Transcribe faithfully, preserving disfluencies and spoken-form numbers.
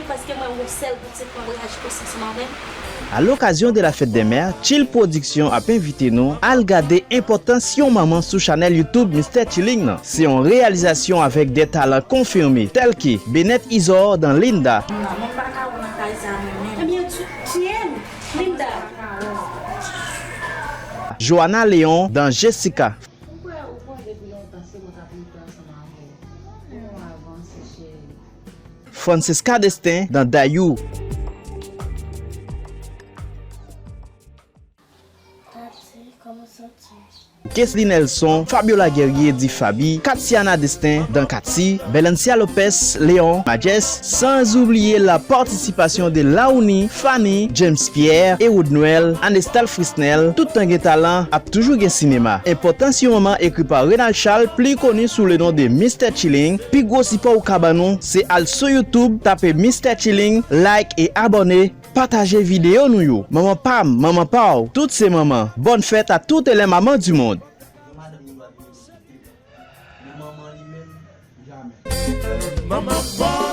Paske mwen yon sèl bout se pou mwen reyaji konsa ansanm avè m. À l'occasion de la fête des mères, Chill Production ap envite nou al gade enpòtans yon manman sou chanèl YouTube Mister Chilling nan. Se yon reyalizasyon avèk de talan konfime, tèl ke Bennett Izor dan Linda, Mwen pa ka wè nan kay sa mwen menm. Ebyen, tiye m, Linda. Joana Léon dan Jessica, Ou kwè ou kwè depi lontan se mwen k ap lite ansanm avè w. Pou nou avanse, cheri. Francesca Destin dan Dayou, Tati, kòman w santi w? Kesly Nelson, Fabiola Guerrier di Faby, Katsiana Destin dan Katy, Belencia Lopez Léon Majès, sans oublier la participation de Laouni, Fanny, James Pierre, Erod Noël, Anestal Frisnel, tout tan gen talan, ap toujou gen sinema. Enpòtans yon manman ekri pa Renald Charles, pli koni sou le non de Mister Chilling. Pi gwo sipò ou ka ban nou, se al sou YouTube, tape Mister Chilling, like e abòne, pataje videyo nou yo. Manman pa m, manman pa w, tout se manman. Bonne fête à toutes les mamans du monde. Yon madanm gen dwa vin site men manman li menm, jamè. Manman bon